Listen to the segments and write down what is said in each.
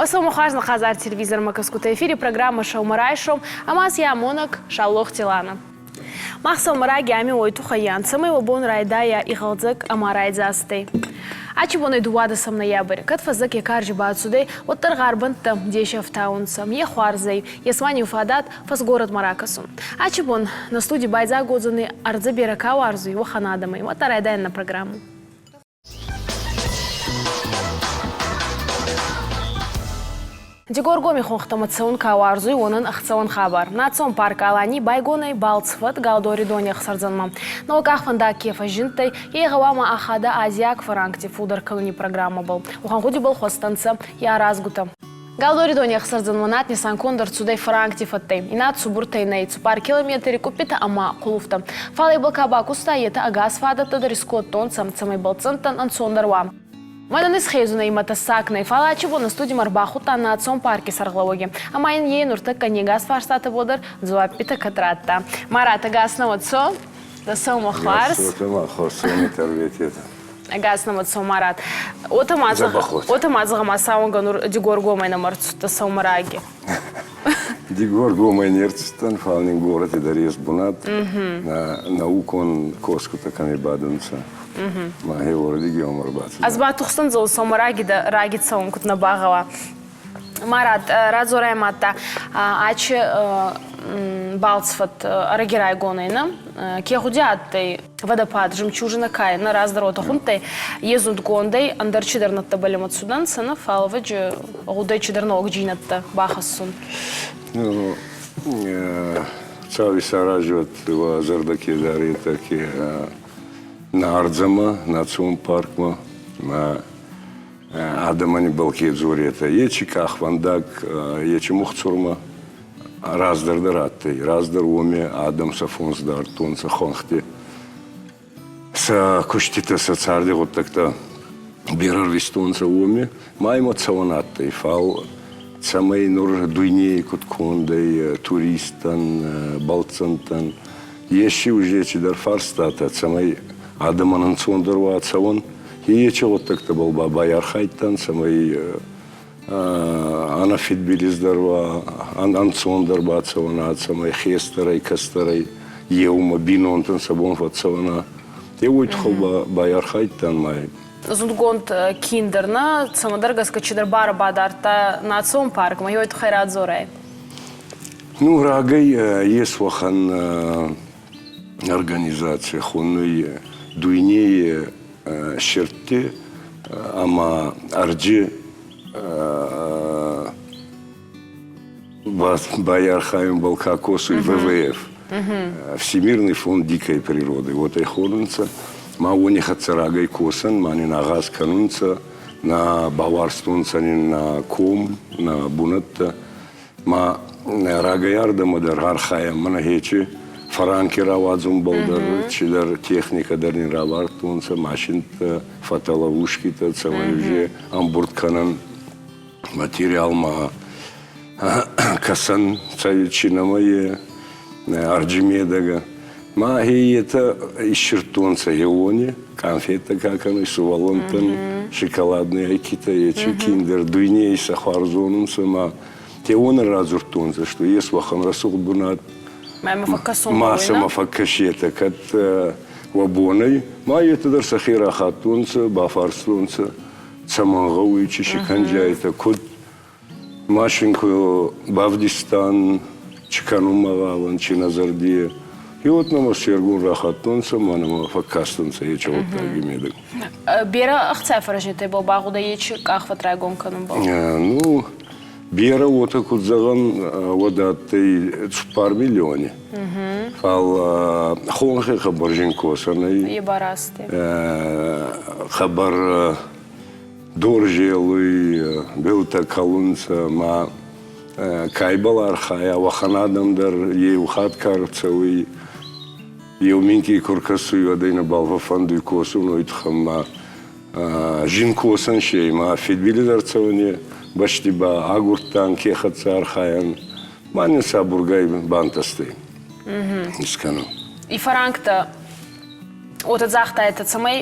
Осомо хуарз хазар телевизормӕ кӕсгутӕ эфири программа «Сӕумӕрайсом» ӕма си амонӕг Шаллох Тилана. Мах сӕумӕраги ами уой туххӕй ан, цӕмӕй уӕ бон райдайа игъӕлдзӕг ӕма райдзастӕй. Ачи бонӕй дууадӕсӕм ноябрь, кӕд фӕззӕг йӕ карзи бацудӕй, уӕддӕр гъарбӕнттӕ деси ӕфтаунцӕ. Е хуарз ӕй, ес ма нин фадат фӕсгородмӕ ракӕсун. Ачи бон нӕ студий байдзаг уодзӕнӕй ӕрдзӕ берӕ ка уарзуй, уӕхӕн адӕмӕй. Уӕдта райдайӕн нӕ программу. Дигоргоми хонхтӕмӕ цӕун ка уарзуй, уонӕн ӕхцӕуӕн хабар. Национ парк Алани байгон ӕй балцвӕд Галдори дони ӕхсӕрдзӕнмӕ. Нӕуӕг къахвӕндаг ке фӕззиндтӕй, е гъӕуама ахада азиаг фӕранкти фулдӕр кӕнуни программӕбӕл. Уӕхӕн гъудибӕл хуӕстӕнцӕ е аразгутӕ. Галдори дони ӕхсӕрдзӕнмӕ над нисанконд ӕрцудӕй фӕранкти фӕдтӕй. И над цубуртӕй нӕй цуппар километри къуппитӕ ӕма хъулуфтӕ. Фал ибӕл ка бакуста, етӕ ӕгас фадӕттӕ дӕр искодтонцӕ, цӕмӕй бӕлццӕнттӕн ӕнцондӕр уа. Мӕнӕн исхезунӕй имӕ тӕссаг нӕй, фал ачи бон студимӕ ӕрбахудта национ парки сӕргълӕууӕги. Ӕма ин е нуртӕккӕ не гас фарстатӕбӕл дӕр дзуӕппитӕ кӕд радта. Марат, ӕгас нӕ уодсо? Дӕ сӕумӕ хуарз. Ӕгас нӕмӕ цо, Марат. Уотӕ ма зӕгъӕ ма сауӕнгӕ нур Дигоргомӕй нӕма ӕрцудтӕ сӕумӕраги. Дигоргомӕй не рцудтӕн, фал нин горӕти дӕр ес бунат. Наукон косгутӕ кӕми бадунцӕ. Ма хе уордиги омӕ ӕрбацудӕн. Ӕз ба тухстӕн зол сӕумӕраги дӕ раги цӕун куд нӕ багъӕуа. Марат, радзорӕ мадта ачи балцфӕд ӕрӕги райгонӕй, нӕ? Ке гъуди адтӕй водопад жемчужина кай нӕ раздӕр уотӕ хундтӕй, е зундгондӕй ӕндӕр чидӕр нӕдтӕбӕл ӕма цудӕнцӕ, нӕ, фал ӕвӕджи гъудӕй чидӕр ногджийнӕдтӕ бахӕссун. Ну, Хуцау исаразӕд уӕ зӕрдӕ ке даретӕ, ке нӕ ӕрдзӕмӕ, национ паркмӕ, ма адӕмӕн ибӕл ке дзоретӕ, ечи къахвӕндаг, ечи мухцурмӕ раздӕр дӕр адтӕй. Раздӕр уоми адӕм сӕ фонс дардтонцӕ хуӕнхти. Сӕ куститӕ, сӕ царди гъуддӕгтӕ берӕ рвистонцӕ уоми. Ма имӕ цӕуӕн адтӕй, фал цӕмӕй нур дуйней куд конд ӕй туристтӕн, бӕлццӕнттӕн, ести уже цидӕр фарстатӕ, цӕмӕй адӕмӕн ӕнцондӕр уа цӕуӕн, ечи гъуддӕгтӕбӕл ба байархайдтан, цӕмӕй ӕнӕфидбилиздӕр уа, ӕнцондӕр бацӕуӕна, цӕмӕй хестӕрӕй, кӕстӕрӕй еумӕ бийнонтӕн сӕ бон фӕццӕуӕна. Е уой туххӕй ба байархайдтан ма Зундгонд киндер нӕ цӕмӕдӕр гӕсгӕ чидӕр барӕ бадардта национ паркмӕ, уой туххӕй радзорай. Ну, рагӕй ес уӕхӕн организаци хонуй дуйнейи сирдти ӕма ӕрдзи байархайунбӕл ка косуй ВВФ, Всемирный фонд дикой природы. Вот ӕй хонунцӕ. Ма уони хӕццӕ рагӕй косӕн, ма нин агъаз кӕнунцӕ, нӕ бауарзтонцӕ нин нӕ ком, нӕ бунӕттӕ. Ма рагӕй ардӕмӕ дӕр архайӕн, мӕнӕ хечи фӕранки рауадзунбӕл дӕр чидӕр техникӕ дӕр нин равардтонцӕ, машинтӕ, фотоловушкитӕ, цӕмӕй уже ӕмбурд кӕнӕн материал ма кӕсӕн, чи нӕмӕ е ӕрджи медӕгӕ. Ма етӕ иссирдтонцӕ еуони, къанфеттӕ ка кӕнуй сувӕллӕнттӕн, шоколадный ӕйкитӕ, ечи киндер дуйней сӕ хуарз зонунцӕ ма теуонӕн радзурдтонцӕ, что ес уӕхӕн рӕсугъд бунат. Ма сӕмӕ фӕккӕсетӕ, кӕд уӕ бонӕй. Ма етӕ дӕр сӕхе рахаттонцӕ, бафарстонцӕ, цӕмӕн гъӕуй, чи си кӕнджайтӕ, куд. Машин ку бавдистан, чи кӕнунмӕ гъавӕн, чи нӕ зӕрди. И вот нӕмӕ сергун рахаттонцӕ ма нӕмӕ фӕккастӕнцӕ ечи гъуддаги медӕг. Берӕ ӕхца фӕрӕзнитӕй багъудӕй ечи къахвӕд райгон кӕнунбӕл? Ну, берӕ уотӕ куд зӕгъӕн, уӕд адтӕй цуппар миллиони. Фал хонхи хъӕбӕр зин косӕн ӕй. Е ба раст ӕй. Хъӕбӕр дор зелуй, билтӕ кӕлунцӕ ма кайбӕл архайа, уӕхӕн адӕм дӕр еу хатт ка рцӕуй, еу минкъий ку ркӕсуй, уӕд ӕй нӕбал фӕффӕндуй косун, уой туххӕн ма зин косӕн си ма фидбилиз ӕрцӕуни бӕсти ба агурдтан, ке хӕццӕ архайӕн, ма нин сабургай бантӕстӕй искӕнун. И фӕранктӕ уотӕ загътайтӕ, цӕмӕй.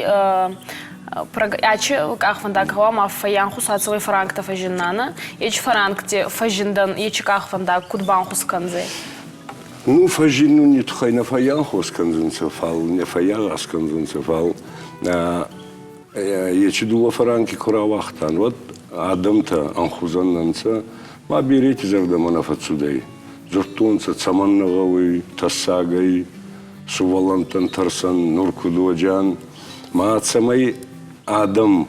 Ачы къахвӕндаг гъӕуама фӕййанхус ацӕуй фӕранктӕ фӕззиннана. Ечи фӕранкти фӕззиндӕн ечи къахвӕндаг куд банхус кӕндзӕй? Ну, фӕззиннуни туххӕй нӕ фӕййанхос кӕндзӕнцӕ, фал нӕ фӕййагъаз кӕндзӕнцӕ, фал ечи дууӕ фӕранки ку рауагътан, уӕд адӕмтӕ ӕнхузӕн нӕ нцӕ, ма берети зӕрдӕмӕ нӕ фӕццудӕй. Дзурдтонцӕ, цӕмӕннӕ гъӕуй, тӕссаг ӕй, сувӕллӕнттӕн тӕрсӕн, нур куд уодзиан. Ма цӕмӕй адӕм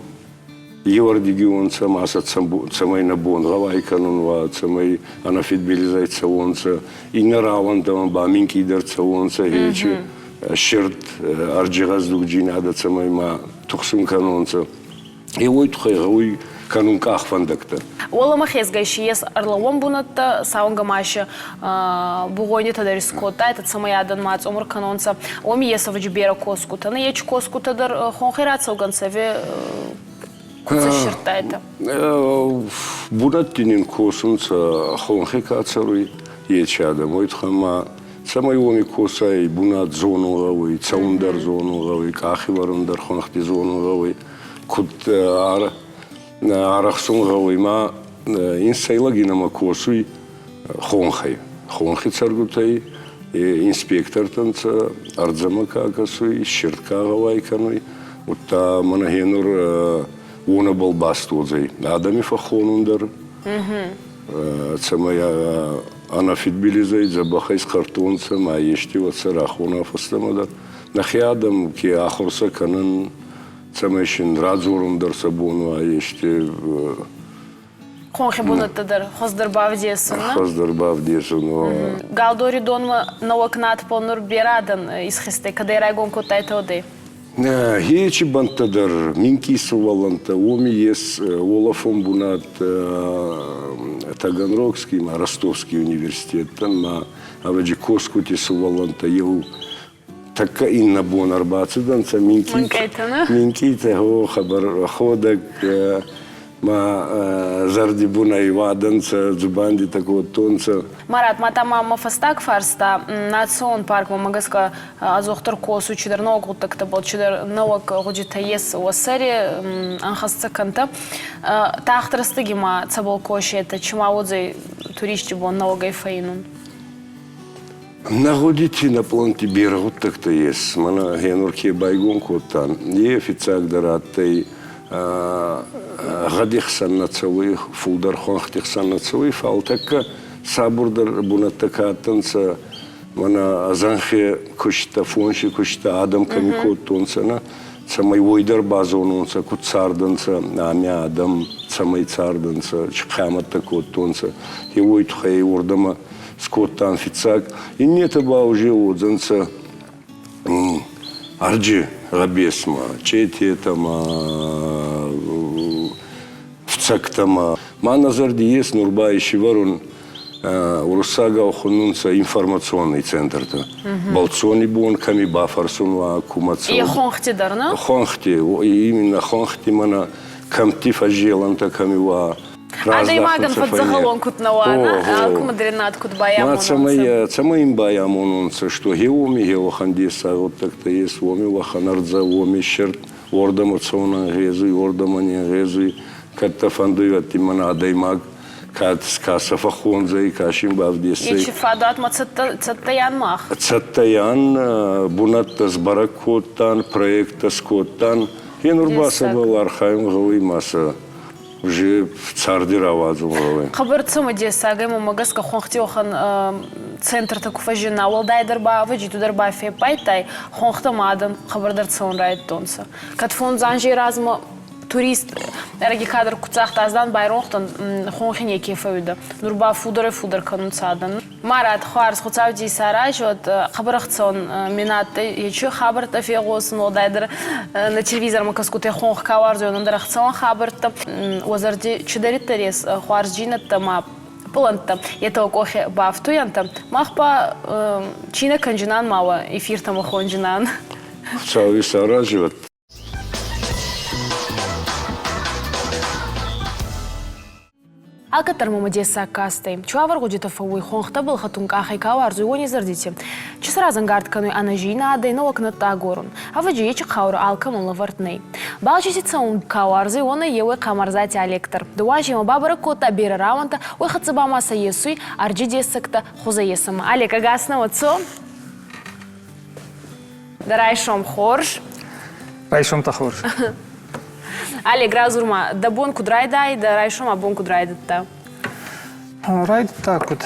еуӕрдигионцӕ ма сӕ цӕмӕй нӕ бон гъӕуай кӕнун уа, цӕмӕй ӕнӕфидбилизӕй цӕуонцӕ, иннӕ рауӕнтӕмӕ ба минкъийдӕр цӕуонцӕ, хечи ссерд ӕрджигъӕздугдзийнадӕ цӕмӕй ма тухсун кӕнонцӕ. Е уой туххӕй гъӕуй кӕнун къахвӕндӕгтӕ. Уӕлӕмӕ хезгӕй си ес ӕрлӕууӕн бунӕттӕ, сауӕнгӕ ма си бугъойнитӕ дӕр искодтайтӕ, цӕмӕй адӕн ма цъумур кӕнонцӕ. Уоми ес ӕвӕджи берӕ косгутӕ. Нӕ ечи косгутӕ дӕр хонхи рацӕугӕ нцӕ, ӕви куд иссирдтайтӕ? Бунӕтти нин косунцӕ хонхи ка цӕруй, ечи адӕм. Уой туххӕй ма цӕмӕй уоми косай, бунат зонун гъӕуй, цӕун дӕр зонун гъӕуй, къахивӕрун дӕр хуӕнхти зонун гъӕуй. Куд арӕхсун гъӕуй ма инсӕйлаги нӕмӕ косуй хонхӕй. Хонхи цӕргутӕй инспектортӕ нцӕ, ӕрдзӕмӕ ка кӕсуй, сирд ка гъӕуай кӕнуй, удта мӕнӕ гьенур уонӕбӕл баст уодзӕй адӕми фӕххонун дӕр, цӕмӕй ӕнӕфидбилизӕй дзӕбӕхӕй схъӕртонцӕ ма ести уӕд сӕ рахона фӕстӕмӕ дӕр. Нӕхе адӕм ке ахур сӕ кӕнӕн, цӕмӕй син радзорун дӕр сӕ бон уа ести. Хонхи бунӕттӕ дӕр хуӕздӕр бавдесун. Хуӕздӕр бавдесун. Галдори донмӕ нӕуӕг надбӕл нур берӕ адӕн исхизтӕй, кӕдӕй райгон кодтайтӕ, уӕдӕй? Хечи бӕнттӕ дӕр минкъий сувӕллӕнттӕ, уоми ес уолӕфон бунат Таганрогский ма Ростовский университеттӕн ма ӕвӕджи косгути сувӕллӕнттӕ еу тӕккӕ иннӕ бон ӕрбацудӕнцӕ минкъийтӕ, гъо, хабар ходӕг ма зӕрди бунӕй уадӕнцӕ, дзубандитӕ кодтонцӕ. Марат, ма та ма мӕ фӕстаг фарста национ паркмӕ гӕсгӕ ӕдзухдӕр косуй чидӕр нӕуӕг гъуддӕгтӕбӕл, чидӕр нӕуӕг гъудитӕ ес уӕ сӕри, ӕнхӕст сӕ кӕнтӕ. Тагъд рӕстӕги ма цӕбӕл косетӕ, чи ма уодзӕй туристи бон нӕуӕгӕй фӕйнун? Нӕ гъудити, нӕ пъланти берӕ гъуддӕгтӕ ес. Мӕнӕ гъенур ке байгон кодтан, е фиццагдӕр адтӕй гъӕди хсӕн нӕ цӕуй, фулдӕр хуӕнхти хсӕн нӕ цӕуй, фал тӕккӕ сабурдӕр бунӕттӕ ка адтӕнцӕ, мӕнӕ зӕнхи кустӕ, фонси кустӕ адӕм кӕми кодтонцӕ, нӕ, цӕмӕй уой дӕр базононцӕ, куд цардӕнцӕ ами адӕм, цӕмӕй цардӕнцӕ, ци хъиамӕттӕ кодтонцӕ, е уой туххӕй уордӕмӕ скодтан фиццаг. Иннетӕ ба уже уодзӕнцӕ ӕрджи гъӕбесмӕ, чететӕмӕ, фцӕгтӕмӕ. Ма нӕ зӕрди ес нур ба исивӕрун уруссагау хуннунцӕ информационный центртӕ. Бӕлццони бон кӕми бафӕрсун уа, кумӕ цӕун. И хонхти дӕр, нӕ? Хонхти, именно хонхти мӕнӕ кӕмтти фӕззелӕнтӕ кӕми уа, Адӕймагӕн фӕдздзӕгъӕлон куд нӕ уа, алкумӕдӕр куд байамононцӕ. Цӕмӕй, цӕмӕй ин байамононцӕ, что гье уоми гье уӕхӕн дессаг гъуддӕгтӕ ес, уоми уӕхӕн ӕрдзӕ, уоми сирд, уордӕмӕ цӕун ӕнгъезуй, уордӕмӕ не нгъезуй. Кӕд дӕ фӕндуй, уӕд дин мӕнӕ адӕймаг кӕд ка сӕ фӕххондзӕй, ка син бавдесдзӕй. Ечи фадуатмӕ цӕттӕйан мах? Цӕттӕйан, бунӕттӕ сбӕрӕг кодтан, проекттӕ скодтан. Е нур ба сӕбӕл архайун гъӕуй ма сӕ уже царди рауадзун гъӕуй. Хъӕбӕр цӕмӕдесаг ӕма гӕсгӕ хуӕнхти уӕхӕн центртӕ ку фӕззинна, уӕлдайдӕр ба ӕвӕджи ту дӕр бафеппайдтай, хуӕнхтӕмӕ адӕм хъӕбӕрдӕр цӕун райдӕдтонцӕ. Кӕд фондз анзей размӕ турист ӕрӕги кадр ку цагъта, аздан байронхтан хонхи неке фӕууидӕ. Нур ба фулдӕрӕй-фулдӕр кӕнунцӕ адӕн. Марат, хуарз Хуцауди исаразуӕд, хъӕбӕр ӕхцӕуӕн мин адтӕй ечи хабӕрттӕ фегъосун, уӕлдайдӕр нӕ телевизормӕ кӕсгутӕй хонх ка уарзуй, ӕндӕр ӕхцӕуӕн хабӕрттӕ. Уӕ зӕрди чидӕриддӕр ес хуарзджийнӕдтӕ ма пълӕнттӕ, етӕ уӕ къохи бафтуйӕнтӕ. Мах ба чи нӕ кӕнджинан ма уӕ эфиртӕмӕ хонджинан. Хуцау исаразуӕд. Алкӕддӕр мӕмӕ дессаг кастӕй, чуавӕр гъудитӕ фӕууй хуӕнхтӕбӕл хӕтун къахӕй ка уарзуй, уони зӕрдити. Чи сӕ разӕнгард кӕнуй ӕнӕзийнадӕй нӕуӕг нӕдтӕ агорун. Ӕвӕджи, ечи хъаурӕ алкӕмӕн лӕвӕрд нӕй. Балчити цӕун ка уарзуй, уонӕй еуей Хъамарзати Олег дӕр. Дууӕ анземӕ бабӕрӕг кодта берӕ рауӕнтӕ, уой хӕццӕ ба ма сӕ есуй ӕрдзи дессӕгтӕ хузӕ есунмӕ. Олег, ӕгас нӕ уод цо? Дӕ райсом хорз. Райсомтӕ хорз. Олег, радзур ма, дӕ бон куд райдай, дӕ райсом абон куд райдыдта? Райдыдта куыд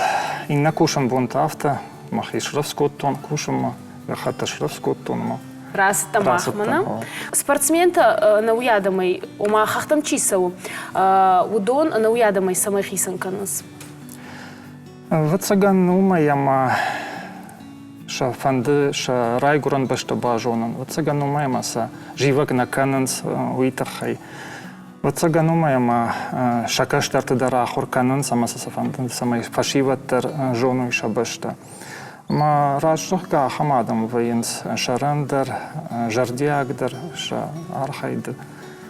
иннӕ кусӕн бонтӕ, афтӕ. Мӕхи срӕвдз кодтон кусынмӕ, гӕххӕттӕ срӕвдз кодтон ӕмӕ Рацыдтӕ махмӕ, нӕ? Спортсментӕ ӕнӕуи адӕмӕй, ома хӕхтӕм чи цӕуы, уыдон ӕнӕуи адӕмӕй цӕмӕй хицӕн кӕнынц? Ӕвӕццӕгӕн, уымӕй ӕмӕ сӕ фӕнды сӕ райгуырӕн бӕстӕ базонын. Ӕвӕццӕгӕн, уымӕй ӕмӕ сӕ зивӕг нӕ кӕнынц, уый тыххӕй. Ӕвӕццӕгӕн, уымӕй ӕмӕ сӕ кӕстӕрты дӕр ахуыр кӕнынц ӕмӕ сӕ фӕнды, цӕмӕй фӕсивӕд дӕр зоной сӕ бӕстӕ. Ӕмӕ раст зӕгъгӕ, ахӕм адӕм вӕййынц сӕрӕндӕр, зӕрдиагдӕр сӕ архайды.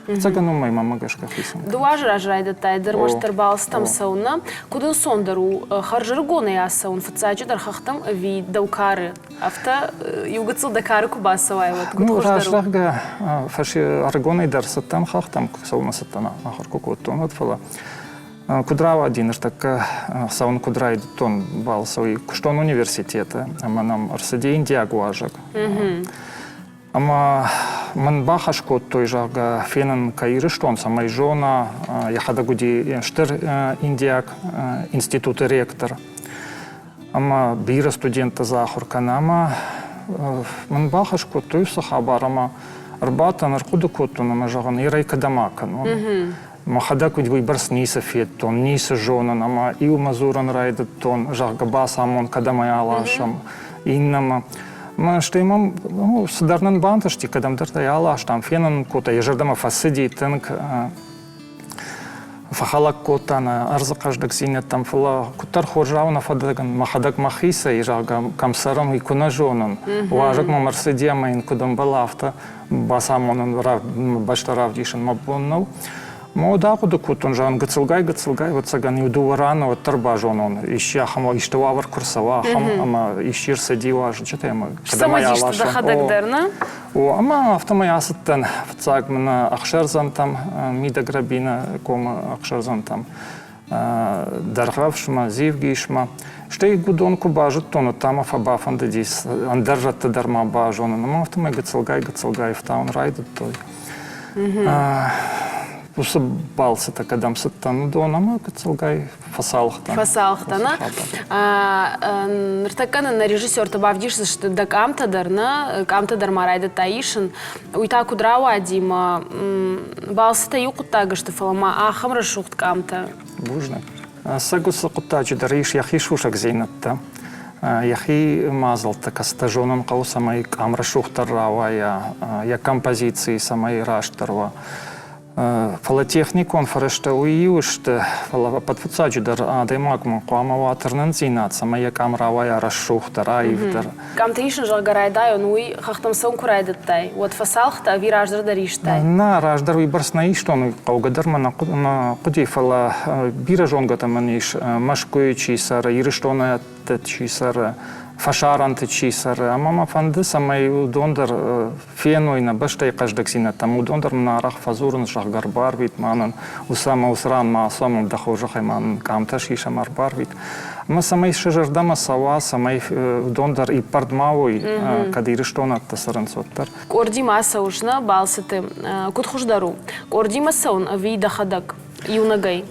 Ӕцӕгӕн уымӕй мӕмӕ гӕсгӕ хицӕн. Дыууӕ азы раз райдыдтай дӕр ӕрмӕстдӕр балцытӕм цӕуын нӕ? Куыд ӕнцондӕр у хӕрзӕрыгонӕй ацӕуын фыццаджыдӕр хӕхтӕм ӕви дӕу кары? Афтӕ иу гыццыл дӕ кары куы бацӕуай, уӕд куыд Ну, хуыздӕр раст у? зӕгъгӕ, ӕрыгонӕй дӕр цыдтӕн хӕхтӕм, цӕуылнӕ цыдтӕн, ахуыр куы кодтон, уӕд, фӕлӕ куыд рауади, ныртӕккӕ цӕуын куыд райдыдтон балцы, уый куыстон университеты, ӕмӕ нӕм ӕрцыди индиаг уазӕг. Ӕмӕ мын бахӕс кодтой, зӕгъгӕ, фенын кӕй Ирыстон, цӕмӕй зона, йӕхӕдӕг уыди стыр индиаг институты ректор. Ӕмӕ бирӕ студенттӕ дзы ахуыр кӕны. Ӕмӕ мын бахӕс кодтой уыцы хабар ӕмӕ ӕрбадтӕн, ӕрхъуыды кодтон ӕмӕ зӕгъын, Ирӕй кӕдӕм акӕнон. Мӕхӕдӕг уыйбӕрц ницы федтон, ницы зонын ӕмӕ иумӕ дзурын райдыдтон, зӕгъгӕ, бацамон, кӕдӕм ӕй аласӕм, иннӕмӕ. Мӕ стӕй мӕм ну, цыдӕр нын бантысти, кӕдӕмдӕр ӕй аластам, фенын кодта, йӕ зӕрдӕмӕ фӕцыди тынг, фӕхӕлӕг кодта нӕ ӕрдзы хъӕздыгдзинӕдтӕм, фӕлӕ куыддӕр хорзау нӕ фӕдӕгӕн, мӕхӕдӕг мӕхицӕй, зӕгъгӕ, кӕм цӕрӕм, уый куы нӕ зонын, уазӕг мӕм ӕрцыди ӕмӕ йын куыд ӕмбӕлы, афтӕ бацамонын, бӕстӕ равдисын мӕ бон нӕу. Мӕ уӕд ахъуыды кодтон, зӕгъын, гыццылгай-гыццылгай, ӕвӕццӕгӕн, иу дыууӕ раны уӕддӕр базонон, исчи ахӕм исты уавӕр куы рцӕуа, ахӕм, ӕмӕ исчи рцыди уазджытӕ ӕмӕ кӕдӕм ӕй аласон. дӕхӕдӕг дӕр, нӕ? О, ӕмӕ афтӕмӕй ацыдтӕн фыццаг мын ӕхсӕрдзӕнтӕм, Мидӕгрӕбины комы ӕхсӕрдзӕнтӕм. Дӕргъӕвсмӕ, Зивгисмӕ. Стӕй уыдон куы базыдтон, уӕд та мӕ фӕбафӕндыдис ӕндӕр рӕтты дӕр ма базонын. Ӕмӕ афтӕмӕй гыццылгай-гыццылгай ӕфтауын райдыдтой. Уыцы балцытӕ кӕдӕм цыдтӕн, уыдон ӕмӕ гыццылгай фӕцалх дӕн. Фӕцалх дӕн. Ныртӕккӕ нын нӕ режиссертӕ бавдисдзысты дӕ къамтӕ дӕр, нӕ? Къамтӕ дӕр ма райдыдта исын. Уый та куыд рауади мӕ балцытӕ иу хъуыддаг сты, фӕлӕ ма ахӕм рӕсугъд къамтӕ. Бузныг. Ӕцӕг уыцы хъуыддаджы дӕр ис йӕхи сусӕгдзинӕдтӕ, йӕхи мадзӕлттӕ, кӕцытӕ зонын хъӕуы, цӕмӕй къам рӕсугъддӕр рауайа, йӕ композици цӕмӕй растдӕр уа. Фӕлӕ техникон фӕрӕзтӕ уый иу сты, фӕлӕ ӕппӕтфыццаджыдӕр адӕймагмӕ хъуамӕ уа тырнындзинад, цӕмӕй йӕ къам рауайа рӕсугъддӕр, аивдӕр. Къамтӕ исын, зӕгъгӕ, райдайон, уый хӕхтӕм цӕуын куы райдыдтай, уӕд фӕцалхтӕ ӕви раздӕр дӕр истай? Нӕ, раздӕр уыйбӕрц нӕ истон, уый хъӕугӕ дӕр мӕ нӕ хъуыди, фӕлӕ бирӕ зонгӕтӕ мын ис, Мӕскуыйы чи цӕры, Ирыстоны чи цӕры, фӕсарӕнты чи цӕры, ӕмӕ мӕ фӕнды, цӕмӕй уыдон дӕр феной нӕ бӕстӕйы хъӕздыгдзинӕдтӕм, уыдон дӕр мын арӕх фӕдзурынц, зӕгъгӕ, ӕрбарвит мӕнӕн уыцы ӕмӕ уыцы ранмӕ ацу ӕмӕ дӕ хорзӕхӕй мӕнӕн къамтӕ сис ӕмӕ ӕрбарвит. Ӕмӕ цӕмӕй сӕ зӕрдӕмӕ цӕуа, цӕмӕй уыдон дӕр иппӕрд ма уой, кӕд Ирыстонӕдтӕ цӕрынц, уӕддӕр. Къордимӕ цӕуыс нӕ балцыты? Куыд хуыздӕр у, къордимӕ цӕуын ӕви дӕхӕдӕг? Иунӕгӕй?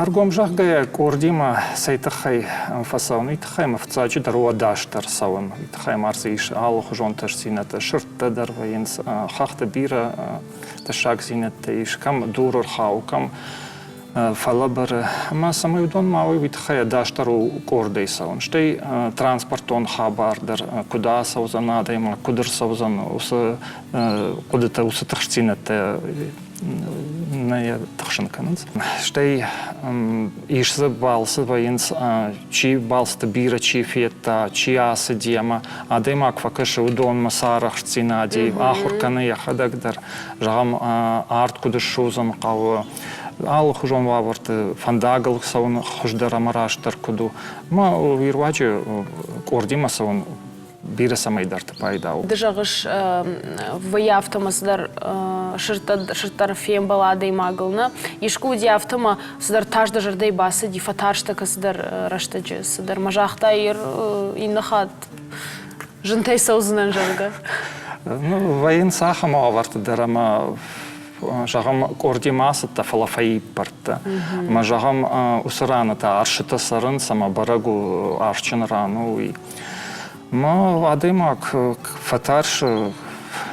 Ӕргом зӕгъгӕйӕ, къордимӕ цӕй тыххӕй фӕцӕуын, уый тыххӕй мӕ фыццаджыдӕр у ӕдасдӕр цӕуын. Уый тыххӕй ма дзы ис алыхуызон тӕсдзинӕдтӕ, сырдтӕ дӕр вӕййынц, хӕхты бирӕ тӕссагдзинӕдтӕ ис, кӕм дур ӕрхауы, кӕм фӕлӕбыры. Ӕмӕ цӕмӕй уыдон ма уой, уый тыххӕй ӕдасдӕр у къордӕй цӕуын. Стӕй транспортон хабар дӕр, куыд ацӕудзӕн адӕймаг, куыд ӕрцӕудзӕн, уыцы хъуыдытӕ, уыцы тыхстдзинӕдтӕ нӕ йӕ тыхсын кӕнынц. Стӕй ис дзы балцы вӕййынц, чи балцыты бирӕ чи федта, чи ацыди ӕмӕ адӕймаг фӕкӕсы уыдонмӕ сӕ арӕхстдзинадӕй, ахуыр кӕны йӕхӕдӕг дӕр. Зӕгъӕм, арт куыд ссудзын хъӕуы, алыхуызон уавӕрты фӕндагыл цӕуын хуыздӕр ӕмӕ растдӕр куыд у. Ӕмӕ уый руаджы къордимӕ цӕуын. бирӕ цӕмӕйдӕрты пайда у. Ды зӕгъыс, вӕййы афтӕмӕ цыдӕр сырддӕр фембӕлы адӕймагыл, нӕ? Искуы уыди афтӕмӕ цыдӕр тас дӕ зӕрдӕйы бацыди, фӕтарстӕ кӕцыдӕр рӕстӕджы, цыдӕр мӕ загъта иннӕ хатт зынтӕй цӕудзынӕн, зӕгъгӕ. Ну, вӕййынц ахӕм уавӕрты дӕр ӕмӕ зӕгъӕм, къордимӕ ацыдтӕ, фӕлӕ фӕиппӕрдтӕ. Ӕмӕ, зӕгъӕм, уыцы раны та ӕрсытӕ цӕрынц ӕмӕ бӕрӕг у, арсджын ран у, уый. Мӕ адӕймаг фӕтӕрсы,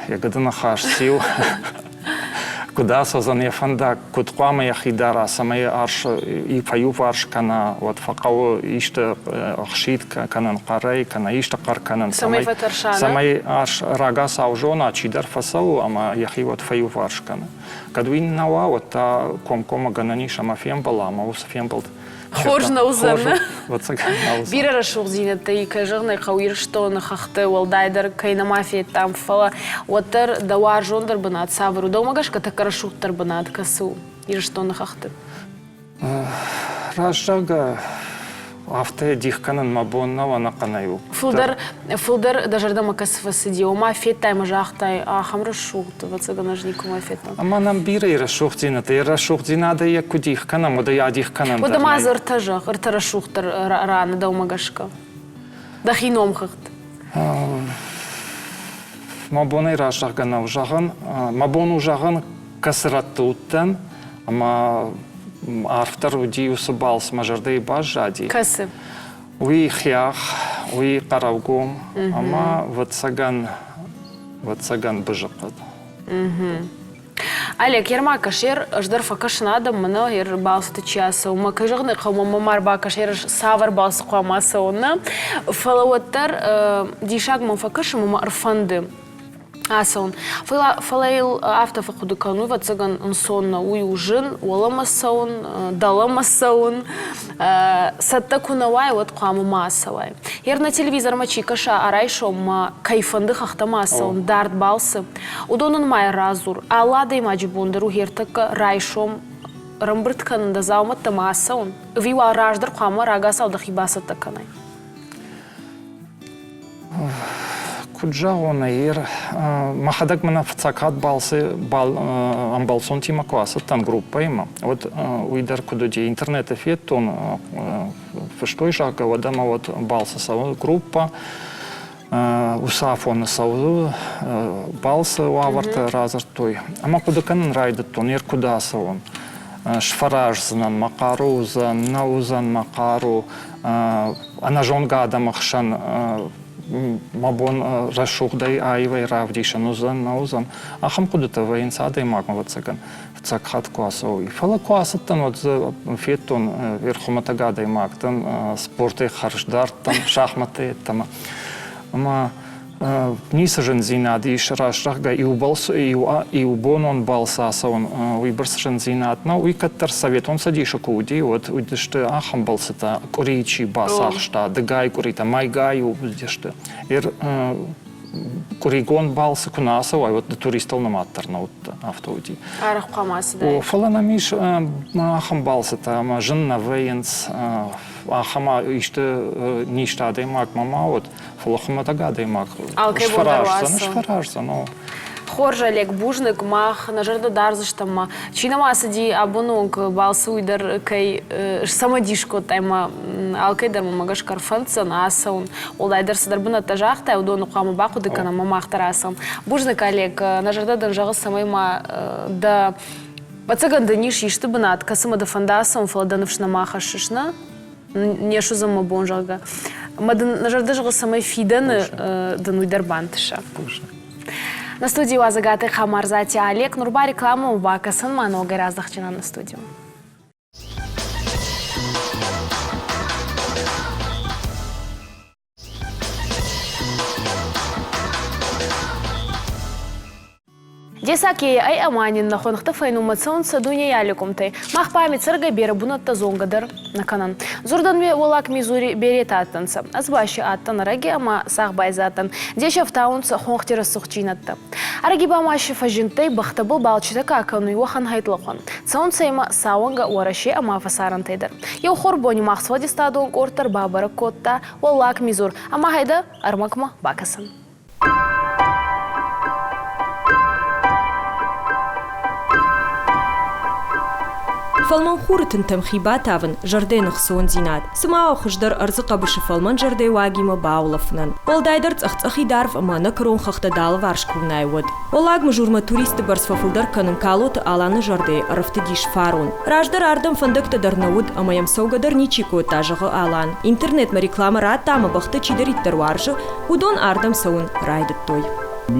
йӕ гӕды ныхас циу, куыд ацӕудзӕн йӕ фӕндаг, куыд хъуамӕ йӕхи дара, цӕмӕй арс фӕиуварс кӕна, уӕд фӕхъӕуы исты ӕхсид кӕнын хъӕрӕй, кӕнӕ исты хъӕр кӕнын, цӕмӕй фӕтӕрса, цӕмӕй арс рагацау зона, чидӕр фӕцӕуы ӕмӕ йӕхи уӕд фӕиуварс кӕны. Кӕд уый нӕ уа, уӕд та комкоммӕ гӕнӕн ис ӕмӕ фембӕла, ӕмӕ уыцы фембӕлд Хорз нӕ уыдзӕн. Бирӕ рӕсугъддзинӕдтӕ кӕй зӕгъын ӕй хъӕуы Ирыстоны хӕхты, уӕлдайдӕр кӕй нӕма федтам, фӕлӕ уӕддӕр дӕ уарзондӕр бынат цавӕр у? Дӕумӕ гӕсгӕ тӕккӕ рӕсугъддӕр бынат кӕцы у Ирыстоны хӕхты? Раст зӕгъгӕ, афтӕ дих кӕнын мӕ бон нӕу ӕнӕхъӕнӕй у. Фылдӕр, фылдӕр дӕ зӕрдӕмӕ кӕцы фӕцыди, ома федтай ӕмӕ загътай, ахӕм рӕсугъд, ӕвӕццӕгӕн, ӕз никуыма федтон. Ӕмӕ нӕм бирӕ рӕсугъддзинӕдтӕ, йӕ рӕсугъддзинадӕй йӕ куы дих кӕнӕм, уӕд ӕй адих кӕнӕм. Уӕдӕ ма дзы ӕртӕ зӕгъ, ӕртӕ рӕсугъддӕр раны дӕумӕ гӕсгӕ. Дӕхи номхыгъд. Мӕ бонӕй разӕгъгӕ нӕу зӕгъын. Мӕ бон у зӕгъын, кӕцы рӕтты уыдтӕн, ӕмӕ арфдӕр уыди уыцы балц мӕ зӕрдӕйы баззади. Кӕцы? Уый хиах, уый Хъӕрӕугом ӕмӕ ӕвӕццӕгӕн, ӕвӕццӕгӕн Бызыхъхъӕд. Олег, ерма кӕсер, ӕз дӕр фӕкӕсын адӕммӕ, нӕ, ер балцыты чи ацӕуы, мӕ кӕй зӕгъын ӕй хъӕуы, мӕ ма ӕрбакӕс, ер цавӕр балцы хъуамӕ ацӕуон, нӕ? Фӕлӕ уӕддӕр диссаг мӕм фӕкӕсы, мӕ ӕрфӕнды ацӕуын. Фӕлӕ йыл афтӕ фӕхъуыды кӕнын, ӕвӕццӕгӕн, ӕнцон нӕу. Уый у зын, уӕлӕмӕ цӕуын, дӕлӕмӕ цӕуын. Цӕттӕ куы нӕ уай, уӕд хъуамӕ ма ацӕуай. Ер нӕ телевизормӕ чи кӕса, а райсом ма кӕй фӕнды хӕхтӕм ацӕуын, дард балцы, уыдонӕн ма радзур. Алы адӕймаджы бон дӕр у ӕртӕккӕ райсом ӕрӕмбырд кӕнын дӕ дзаумӕттӕ ма ацӕуын, ӕви уал раздӕр хъуамӕ рагацау дӕхи бацӕттӕ кӕнай? Куыд зӕгъон, ӕр мӕхӕдӕг мӕнӕ фыццаг хатт балцы ӕмбӕлцонтимӕ куы ацыдтӕн группӕимӕ, уӕд уый дӕр куыд уыди, интернеты федтон, фыстой, зӕгъгӕ, уӕд ӕмӕ уӕд балцы цӕуы группӕ, уыцы афоны цӕуы балцы уавӕртӕ радзырдтой. Ӕмӕ хъуыды кӕнын райдыдтон, ер куыд ацӕуон, сфӕраздзынӕн, мӕ хъару уыдзӕн, нӕ уыдзӕн мӕ хъару, ӕнӕзонгӕ адӕмы хсӕн мӕ бон рӕсугъдӕй, аивӕй равдисын уыдзӕн, нӕ уыдзӕн. Ахӕм хъуыдытӕ вӕййынц адӕймагмӕ, ӕвӕццӕгӕн, фыццаг хатт куы ацӕуой. Фӕлӕ куы ацыдтӕн, уӕд дзы федтон хуымӕтӕг адӕймаг дӕн, спортӕй хӕрздард дӕн, шахмӕттӕ йедтӕмӕ. Ӕмӕ ницы зындзинад ис, раст зӕгъгӕ, иубонон балцы ацӕуын уыйбӕрц зындзинад нӕу. Уый кӕддӕр Советон Цӕдисы куы уыди, уӕд уыдысты ахӕм балцытӕ, къуырийы чи бацахста, дыгай къуыритӕ, мӕйгай уыдысты. Къуыригон балцы куы нӕ ацӕуай, уӕд ды туристыл нымад дӕр нӕ уыдтӕ, афтӕ уыди. Арӕх хъуамӕ ацыдаид. Фӕлӕ нӕм ис ахӕм балцытӕ, ӕмӕ зын нӕ вӕййынц, ахӕм исты низтӕ адӕймагмӕ ма уӕд, фӕлӕ хуымӕтӕг адӕймаг сфӕраздзӕн, сфӕраздзӕн. Хорз, Олег, бузныг. Мах нӕ зӕрдӕ дардзыстӕм ма. Чи нӕм ацыди абоны онг балцы, уый дӕр кӕй сцымыдис кодтай ӕмӕ алкӕй дӕр мӕ гӕсгӕ ӕрфӕнддзӕн ацӕуын. Уӕлдайдӕр цыдӕр бынӕттӕ загътай, уыдоны хъуамӕ бахъуыды кӕнӕм ӕмӕ мах дӕр ацӕуӕм. Бузныг, Олег. Нӕ зӕрдӕ дын зӕгъы, цӕмӕй ма дӕ ӕцӕгӕн дын ис исты бынат, кӕцымӕ дӕ фӕнда ацӕуын, фӕлӕ дӕ ныфс нӕма хӕссыс, нӕ? Не суыдзӕн мӕ бон, зӕгъгӕ. Ӕмӕ дын нӕ зӕрдӕ зӕгъы, цӕмӕй фидӕны дын уый дӕр бантыса. На студии уазӕгаты Хамарзати Олег. Нурба рекламу бакӕсын ма ногӕй раздӕхджынӕн на студию. Дессаг е ӕй ӕма нин нӕ хуӕнхтӕ фӕйнумӕ цӕунцӕ дуйней алли къумтӕй. Мах ба ами цӕргӕй берӕ бунӕттӕ зонгӕ дӕр нӕ кӕнӕн. Дзурдӕн уе Уӕллаг Мизури беретӕ адтӕнцӕ. Ӕз ба си адтӕн ӕрӕги ӕма сах байзадтӕн. Деси ӕфтаунцӕ хонхти рӕсугъддзийнӕдтӕ. Ӕрӕги ба ма си фӕззиндтӕй бӕхтӕбӕл балчитӕ ка кӕнуй, уӕхӕн хӕйтлӕхъуӕн. Цӕунцӕ имӕ сауӕнгӕ Уӕрӕсе ӕма фӕсарӕнтӕй дӕр. Еу хорбони мах сфӕлдистадон къорд дӕр бабӕрӕг кодта Уӕллаг Мизур ӕма гьӕйдӕ ӕрмӕгмӕ бакӕсӕн. Фӕлмӕн хуры тынтӕм хи батавын, зӕрдӕйы ӕхцондзинад. Цыма хуыздӕр ӕрдзы хъӕбысы фӕлмӕн зӕрдӕйы уагимӕ баулӕфынӕн. Уӕлдайдӕр цъӕх-цъӕхид арв ӕмӕ ӕнӕкӕрон хӕхтӕ дӕ алыварс куы уынай, уӕд. Уӕллаг Мызурмӕ туристты бӕрц фӕфылдӕр кӕнын Калоты Аланы зӕрдӕйы ӕрӕфтыдис фарон. Раздӕр ардӕм фӕндӕгтӕ дӕр нӕ уыд ӕмӕ йӕм цӕугӕ дӕр ничи кодта, зӕгъы Алан. Интернетмӕ рекламӕ радта ӕмӕ бӕхтӕ чидӕриддӕр уарзы, уыдон ардӕм цӕуын райдыдтой.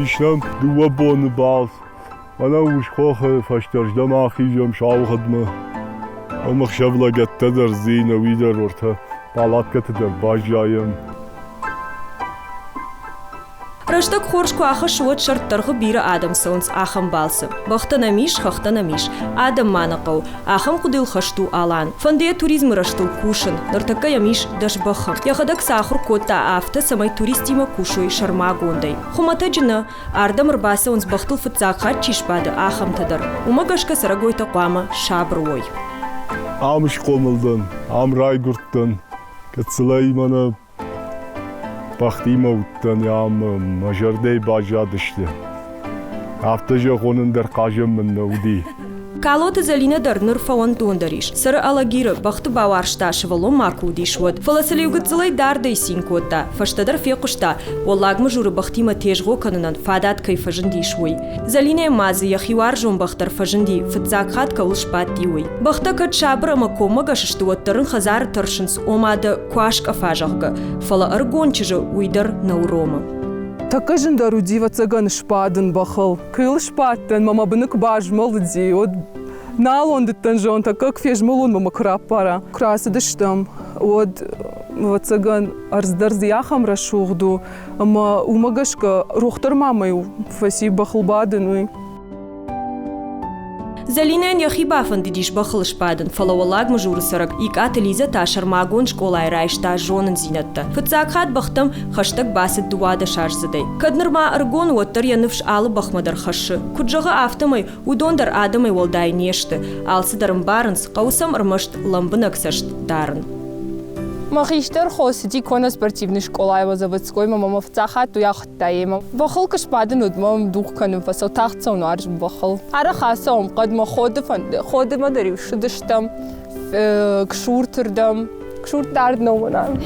Ис нӕм дыууӕ боны балц. Мӕнӕ Урсхохы фӕстӕрдӕм ахизӕм Саугъӕдмӕ. Ӕмӕ хсӕв лӕгӕттӕ дӕр дзы уый дӕр ортӕ палаткӕты дӕр баззайӕм. Рӕстӕг хорз куы ахӕссы, уӕд сӕрддӕргъы бирӕ адӕм цӕуынц ахӕм балцы. Бӕхтӕ нӕм ис, хӕхтӕ нӕм ис. Адӕм ма нӕ хъӕуы. Ахӕм хъуыдыйыл хӕст у Алан. Фӕнды йӕ туризмы рӕзтыл кусын. Ныртӕккӕ йӕм ис 10 бӕхы. Йӕхӕдӕг сӕ ахуыр кодта афтӕ, цӕмӕй туристтимӕ кусой сӕрмагондӕй. Хуымӕтӕджы нӕ, ардӕм ӕрбацӕуынц бӕхтыл фыццаг хатт чи сбады, ахӕмтӕ дӕр. Уымӕ гӕсгӕ цӕрӕгойтӕ хъуамӕ сабыр уой. Ам схъомыл дӕн, ам райгуырдтӕн. Гыццылӕй мӕнӕ Бӕхтимӕ уыдтӕн ам мӕ зӕрдӕйы баззадысты. Афтӕ зӕгъон ӕндӕр хъазӕн мын нӕ уыди. Калоты Зӕлинӕ дӕр ныр фӕуӕндондӕр ис. Цӕры Алагиры, бӕхты бауарзта, сывӕллон ма куы уыдис, уӕд. Фӕлӕ сыл иу гыццылӕй дардӕй цин кодта. Фӕстӕдӕр фехъуыста, Уӕллаг Мызуры бӕхтимӕ тезгъо кӕнынӕн фадат кӕй фӕзындис, уый. Зӕлинӕ ма дзы йӕхи уарзон бӕх дӕр фӕзынди, фыццаг хатт кӕуыл сбадти, уый. Бӕхтӕ кӕд сабыр ӕмӕ коммӕгӕс сты, уӕддӕр ын хӕдзары тӕрсынц, ома дӕ куы аскъӕфа, зӕгъгӕ. Фӕлӕ ӕрыгон чызджы уый дӕр нӕ уромы. Тӕккӕ зындӕр уыди, ӕвӕццӕгӕн, сбадын бӕхыл. Куы йыл сбадтӕн, мӕ мӕ быны куы базмӕлыди, уӕд нал уӕндыдтӕн, зӕгъын, тӕккӕ куы фезмӕлон, мӕ мӕ куы раппара. Куы рацыдыстӕм, уӕд, ӕвӕццӕгӕн, ӕрдз дӕр дзы ахӕм рӕсугъд у, ӕмӕ уымӕ гӕсгӕ рох дӕр ма мӕ-иу фӕци бӕхыл бадын, уый. Зӕлинӕйӕн йӕхи бафӕндыдис бӕхыл сбадын, фӕлӕ Уӕллаг Мызуры цӕрӕг Икъаты Лизӕ та сӕрмагонд скъолайы райста зонындзинӕдтӕ. Фыццаг хатт бӕхтӕм хӕстӕг бацыд 12-аздзыдӕй. Кӕд нырма ӕрыгон, уӕддӕр йӕ ныфс алы бӕхмӕ дӕр хӕссы. Куыд зӕгъы, афтӕмӕй уыдон дӕр адӕмӕй уӕлдай не сты. Алцыдӕр ӕмбарынц, хъӕуы сӕм ӕрмӕст лӕмбынӕг цӕст дарын. Мӕ хистӕр хо цыди конно-спортивный скъолайы заводской мӕ мӕ фыццаг хатт уый ахуыдта йемӕ. Бӕхыл куы сбадын, уӕд мӕм дугъ кӕнын фӕцӕуы, тагъд цӕуын уарзын бӕхыл. Арӕх ацӕуӕм хъӕдмӕ, Ходы фӕнды, Ходымӕ дӕр-иу ссыдыстӕм, Ксурты рдӕм. Ксурт дард нӕу мӕнӕн.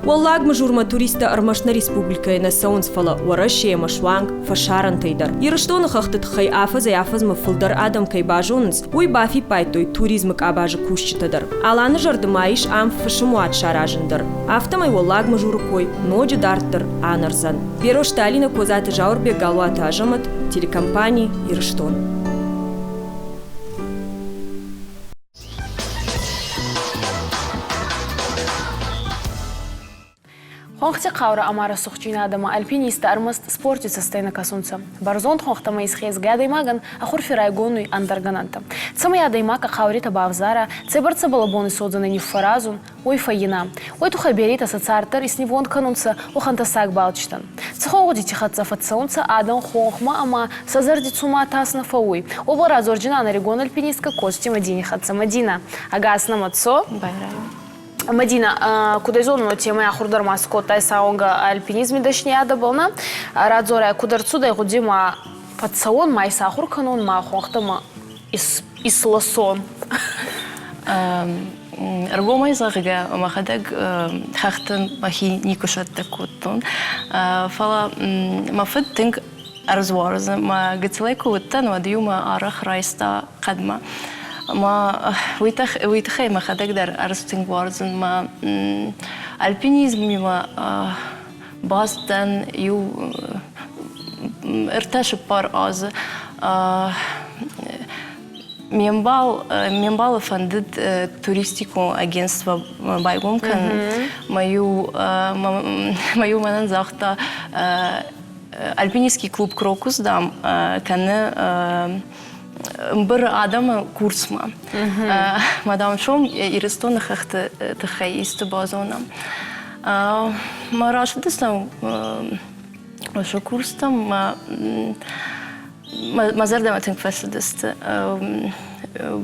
Уӕллаг Мызурмӕ туристтӕ ӕрмӕст нӕ республикӕйы нӕ цӕуынц, фӕлӕ Уӕрӕсе ӕмӕ суанг фӕсарӕнтӕй дӕр. Ирыстоны хӕхты тыххӕй афӕдзӕй-афӕдзмӕ фылдӕр адӕм кӕй базонынц, уый бафиппайдтой туризмы къабазы кусджытӕ дӕр. Аланы зӕрды ма ис ам фысымуат саразын дӕр. Афтӕмӕй Уӕллаг Мызуры кой ноджы дарддӕр анӕрдзӕн. Беро Сталина, Козаты Зауырбег, Галуаты Азӕмӕт, телекомпани «Ирыстон». Хонхти хъаурӕ ӕма рӕсугъддзийнадӕмӕ альпинисттӕ ӕрмӕст спорти цӕстӕй нӕ кӕсунцӕ. Бӕрзонд хонхтӕмӕ исхезгӕ адӕймагӕн ӕ хурфи райгонуй ӕндӕр гӕнӕнтӕ. Цӕмӕй адӕймаг ӕ хъауритӕ бавзара, цӕйбӕрцӕбӕл ӕ бон исуодзӕнӕй ниффӕразун, уой фӕййина. Уой туххӕй беретӕ сӕ цард дӕр иснивонд кӕнунцӕ уӕхӕн тӕссаг балчитӕн. Цӕхуӕн гъудити хӕццӕ фӕццӕунцӕ адӕн хонхмӕ ӕма сӕ зӕрди цума тас нӕ фӕууй. Уобӕл радзордзинан ӕригон альпинисткӕ Коцти Мадини хӕццӕ. Мадина, ӕгас нӕмӕ цо. Мадина, куд ӕй зонун, темӕ ахур дӕр ма скодтай сауӕнгӕ альпинизми дӕсниадӕбӕл нӕ? Радзорӕ, куд ӕрцудӕй гъуди ма фӕццӕуон, ма исахур кӕнон, ма хуӕнхтӕмӕ исласон? Ӕргомӕй зӕгъгӕ, мӕхӕдӕг хӕхтӕн мӕхи никуы сӕттӕ кодтон. Фӕлӕ мӕ фыд тынг ӕрдз уарзы. Мӕ гыццылӕй куы уыдтӕн, уӕд-иу мӕ арӕх райста хъӕдмӕ. Ӕмӕ уый тыххӕй мӕхӕдӕг дӕр ӕрдз тынг уарзын. Мӕ альпинизмимӕ баст дӕн иу ӕртӕ-цыппар азы. Ме мбал, ме мбалы фӕндыд туристикон агентство байгом кӕнын. Мӕ иу мӕнӕн загъта. Альпинистский клуб «Крокус», дам, кӕны мбыры адӕмы курсмӕ. Мадам Шом Ирыстоны хӕхты тыххӕй исты базонӕм. Мӕ рацыдыстӕм уыцы курстӕм, мӕ зӕрдӕмӕ тынг фӕцыдысты.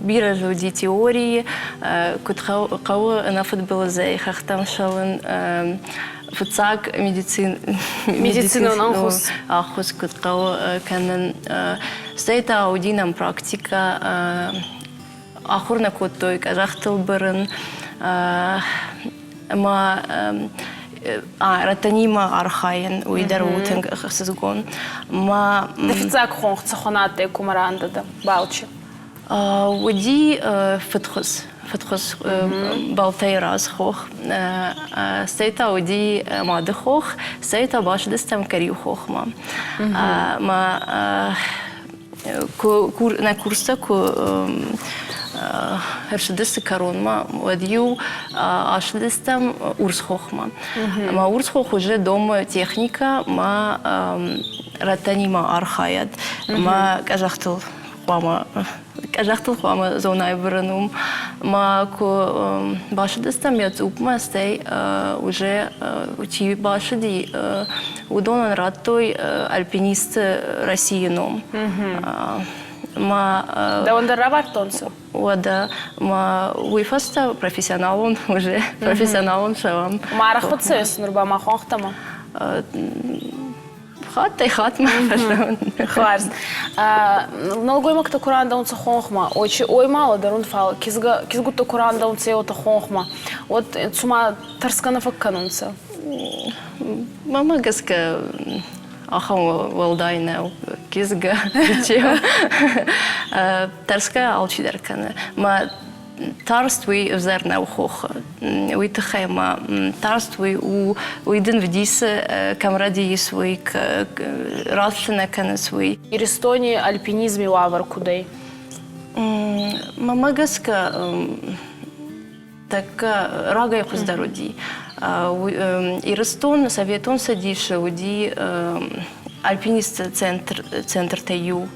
Бирӕ дзы уыди теорийы, куыд хъӕуы ӕнӕфыдбылызӕй хӕхтӕм цӕуын, фыццаг медицинон ӕххуыс ӕххуыс куыд хъӕуы кӕнын. Стӕй та уыди нӕм практикӕ, ахуыр нӕ кодтой къӕдзӕхтыл бырын ӕмӕ рӕтӕнимӕ архайын, уый дӕр у тынг ӕхсызгон. Ма Фыццаг хонх цӕхуӕн адтӕй кумӕ рандӕ балчи? Уыди фыдхуыз, фыдхуыз Балтайы раз хох. Стӕй та уыди Мады хох, стӕй та бацыдыстӕм Кӕриу хохмӕ. Мӕ нӕ курстӕ куы ӕрцыдысты кӕронмӕ, уӕд-иу ацыдыстӕм Урсхохмӕ. Ӕмӕ Урсхох уже домы техникӕ мӕ рӕтӕнимӕ архайӕд ӕмӕ къӕдзӕхтыл хъуамӕ къӕдзӕхтыл хъуамӕ зонай бырын уым. Мӕ куы бацыдыстӕм йӕ цъупмӕ, стӕй уже чи бацыди, уыдонӕн радтой альпинисты Российы ном. Ма Дӕуӕн дӕр равардтонцӕ? Уӕдӕ ма уый фӕстӕ профессионалон уже профессионалон цӕуӕм. Ма арӕх фӕцӕуыс нур ба ма хуӕнхтӕмӕ? Хаттӕй-хатмӕ фӕцӕуын. Хуарз. Нӕлгоймӕгтӕ ку рандӕунцӕ хонхмӕ, очи ой ма лӕдӕрун, фал кизгӕ кизгуттӕ ку рандӕунцӕ еутӕ хонхмӕ, уӕд цума тӕрсгӕ нӕ фӕккӕнунцӕ? Мӕнмӕ гӕсгӕ ахӕм уӕлдай нӕу кизгӕ бичеу. Тӕрсгӕ алчидӕр кӕны. Мӕ тарст уый ӕвзӕр нӕу хохы. Уый тыххӕй ма тарст уый у, уый дын вдисы, кӕм рӕдийыс, уый раст цы нӕ кӕныс, уый. Иристони альпинизми уавӕр куд ӕй? Мӕнмӕ гӕсгӕ тӕккӕ рагӕй хуыздӕр уыди. Ирыстон Советон Цӕдисы уыди альпинистты центр, центртӕй иу.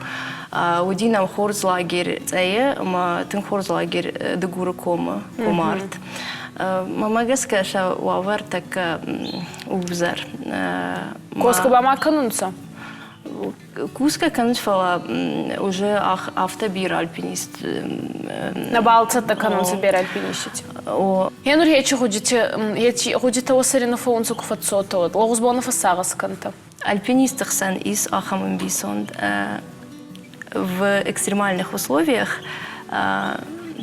Уыди нӕм хорз лагерь Цъӕйы ӕмӕ тынг хорз лагерь Дыгуры комы, Комарт. Мӕнмӕ гӕсгӕ сӕ уавӕр тӕккӕ у ӕвзӕр. Косгӕ ба ма кӕнунцӕ? Кусгӕ кӕнынц, фӕлӕ уже афтӕ бирӕ альпинист. Нӕбал цӕттӕ кӕнунцӕ берӕ альпинистити. Енур ечи гъудити, ечи гъудитӕ уосӕри нӕ фӕуунцӕ ку фӕццотӕ, уӕд лӕгъуз бон фӕссагъӕс кӕнтӕ. Альпинистты хсӕн ис ахӕм ӕмбисонд. В экстремальных условиях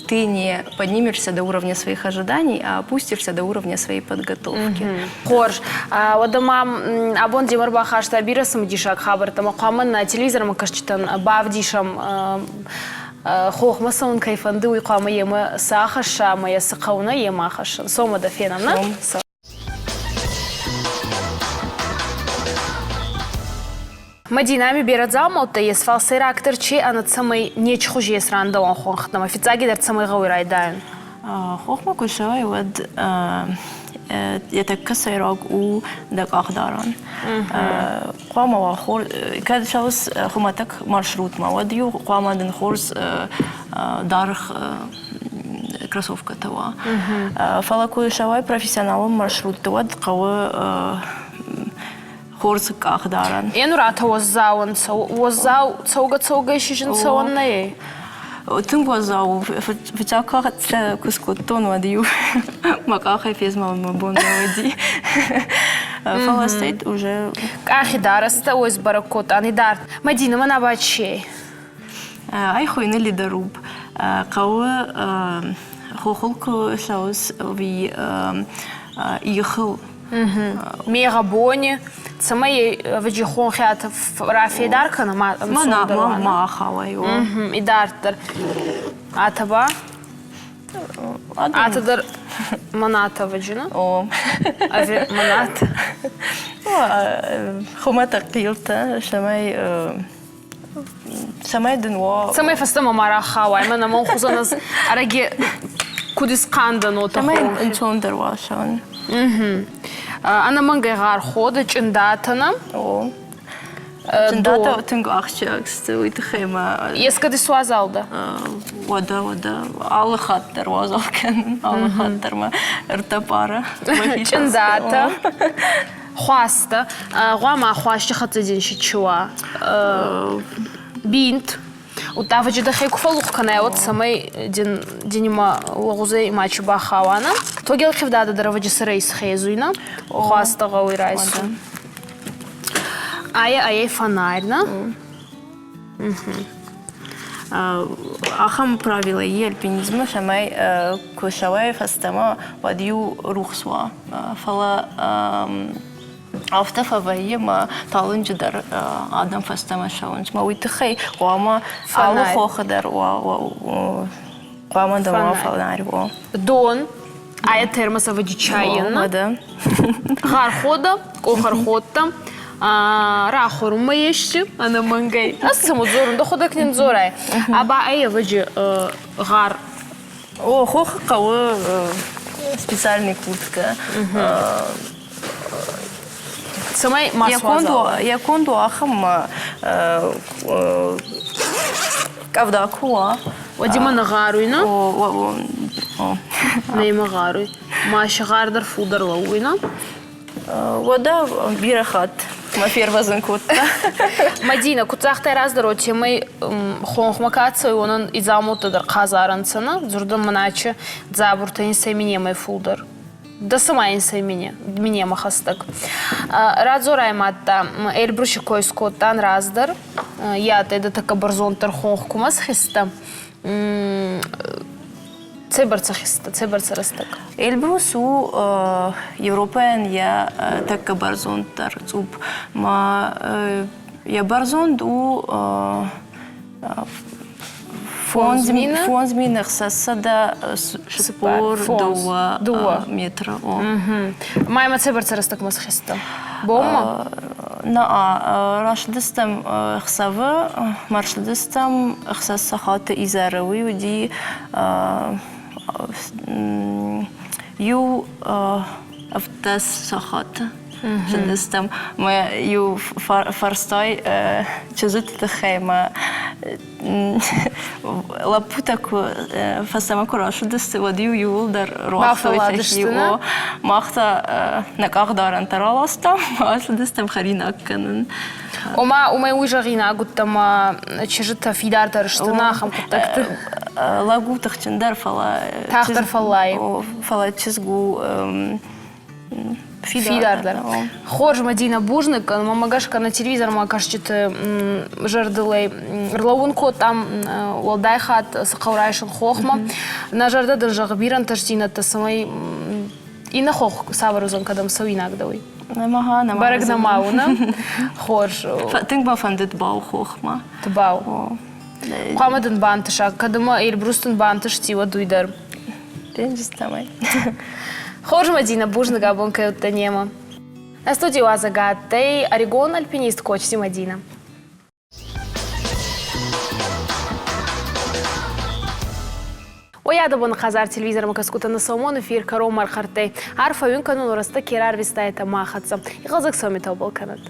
ты не поднимешься до уровня своих ожиданий, а опустишься до уровня своей подготовки. Хорз. Уӕдӕ ма абон демӕ ӕрбахаста бирӕ цымыдисаг хабӕрттӕ ӕмӕ хъуамӕ нӕ телевизормӕ кӕсджытӕн бавдисӕм хохмӕ цӕуын кӕй фӕнды, уый хъуамӕ йемӕ цы ахӕсса ӕмӕ йӕ цы хъӕуы нӕ йемӕ ахӕссын. Цом уӕдӕ фенӕм, нӕ? Мадинӕми берӕ дзаумӕуттӕ ес, фал сӕйрагдӕр чи ӕнӕ цӕмӕй нечи хузи ес рандӕуӕн хуӕнхтӕмӕ? Фиццагидӕр цӕмӕй гъӕуй райдайун? Хохмӕ ку цӕуай, уӕд йӕ тӕккӕ сӕйраг у дӕ къахдарӕн. Хъуамӕ уа хор, кӕд цӕуыс хуымӕтӕг маршрутмӕ, уӕд-иу хъуамӕ дын хорз даргъ кроссовкӕтӕ уа. Фӕлӕ куы цӕуай профессионалон маршрутты, уӕд хъӕуы хорз къахдарӕн. Енуратӕ уӕззау ӕнцӕ, уӕззау цӕугӕ-цӕугӕ исизын цӕуӕн нӕй? Тынг уӕззау у. Фыццаг хатт куы скодтон, уӕд-иу мӕ къахӕй фезмӕлын мӕ бон нӕ уыди. Фӕлӕ стӕй уже... Къахи дарӕстӕ уой сбӕрӕг кодтан идард. Мадина, мӕн абачи. Ай хуыйны ледоруб. Хъӕуы хохыл куы цӕуыс, уый ихыл Мегъӕ бони, цӕмӕй ӕвӕджи хонхиат рафедар кӕна ма ма ма ахауай. Идарддӕр. Атӕ ба? Атӕ дӕр мӕнӕ ӕвӕджи, О. Ӕви мӕнӕт? Хуымӕтӕг хъилтӕ, цӕмӕй цӕмӕй дын уа. Цӕмӕй фӕстӕмӕ ма рахауай, мӕнӕ мӕн хузӕн ӕз ӕрӕги куд исхъан уотӕ. Цӕмӕй ӕнцондӕр уа сӕн. Ӕнӕмӕнгӕй гъар ходӕ, чъиндатӕ, нӕ? О. Чындатӕ тынг ахсджиаг сты, уый тыххӕй мӕ... Ескӕд исуазал дӕ? Уӕдӕ, уӕдӕ. Алы хатт дӕр уазал кӕнын, алы хатт дӕр мӕ ӕртӕ пъары. Чындатӕ, хуастӕ. Гъуама хуасти хӕццӕ дин си чи уа? Бинт. Удта ӕвӕджи дӕхе ку фӕллух кӕнай, уӕд цӕмӕй дин динимӕ лӕгъузӕй мачи бахауа, нӕ? Тогелхивдадӕ дӕр ӕвӕджи сӕрӕй исхезуй, нӕ? Хуастӕ гъӕуй райсун. Айӕ айӕ фонарь, нӕ? Ахӕм правилӕ и альпинизмы, цӕмӕй куы цӕуай фӕстӕмӕ, уӕд иу рухс уа. Фӕлӕ афтӕ фӕвӕййы мӕ талынджы дӕр адӕм фӕстӕмӕ цӕуынц. Мӕ уый тыххӕй хъуамӕ алы хохы дӕр уа хъуамӕ дӕр уа фонарь. Дон, айӕ термос ӕвӕджи чайӕн. Гъархода, къохӕрходтӕ, рахорунмӕ ести ӕнӕмӕнгӕй. Ӕз цӕмӕ дзорун, дӕхуӕдӕг нин дзорай. Аба ӕй ӕвӕджи гъар О, хохы хъӕуы специальный курткӕ. Цӕмӕй ма суазал. Йӕ конд у ахӕм, къӕвда куы уа. Уӕдимӕ ныгъӕруй, нӕ? Нӕ имӕ гъаруй. Ма сыгъар дӕр фулдӕр лӕууй, нӕ? Уӕдӕ бирӕ хатт мӕ фервӕзын кодта. Мадина, куд загътай раздӕр, уотемӕй хонхмӕ ка цӕуй, уонӕн и дзаумӕуттӕ дӕр хъазар ӕнцӕ, нӕ? Дзурдӕн мӕнӕ дзабуртӕ инсӕй минемӕй фулдӕр. Дӕ цӕмӕй инсӕй минемӕ хӕстӕг. Радзорай мадта, Эльбруси кой скодтан раздӕр. Е адтӕй дӕ тӕккӕ бӕрзонддӕр хонх кумӕ схизтӕ. Цӕйбӕрцӕ хизтӕ, цӕйбӕрцӕ рӕстӕг? Эльбрус у Европӕйӕн йӕ тӕккӕ бӕрзонддӕр цъупп. Ма йӕ бӕрзонд у 5642 метры. Маймӕ цӕйбӕрцӕ рӕстӕгмӕ схизтӕ? Бонмӕ? Наа, рацыдыстӕм ӕхсӕвы, маршрутыстӕм ӕхсӕз сахаты изӕры. Уый уыди иу 17 сахаты цыдыстӕм. Мӕ иу фарстай чызджыты тыххӕй мӕ лӕппутӕ куы фӕстӕмӕ куы рацыдысты, уӕд-иу иууылдӕр руагътой сӕхи. О, мах та нӕ къахдарӕнтӕ раластам, ацыдыстӕм хӕринаг кӕнын. Ома, уымӕй уый зӕгъинаг уыдтӕ ӕмӕ чызджытӕ фидардӕр сты нӕ ахӕм хъуыддӕгты? Лӕг у тыхджындӕр, фӕлӕ... Тагъддӕр фӕллайы. Фӕлӕ чызг у Фидардӕр. Хорз, Мадина, бузныг. Мӕнмӕ гӕсгӕ нӕ телевизормӕ кӕсджыты зӕрдылӕй ӕрлӕууын кодтам уӕлдай хатт цы хъӕу райсын хохмӕ. Нӕ зӕрдӕ дын зӕгъы бирӕ ӕнтыстдзинӕдтӕ, цӕмӕй иннӕ хох цавӕр уыдзӕн, кӕдӕм цӕуинаг дӕ, уый. Бӕрӕг нӕма у, нӕ? Хорз. Тынг мӕ фӕндыд Бау хохмӕ. Тбау. Хъуамӕ дын бантыса, кӕд ӕмӕ Эльбрус дын бантысти, уӕд уый дӕр. Фенджызтӕмӕй. Хорз, Мадина, бузныг абон кӕй уыдтӕ немӕ. Нӕ студийы уазӕг адтӕй ӕрыгон альпинист Кочти Мадина. Уӕйадӕбон хъазар телевизормӕ кӕсгутӕ нӕ сӕумон эфир кӕронмӕ ӕрхъӕрттӕй. Арфӕ уин кӕнун, рӕстӕг ке рарвистайтӕ ма хӕццӕ. Игъӕлдзӕг сӕумитӕбӕл кӕнӕд.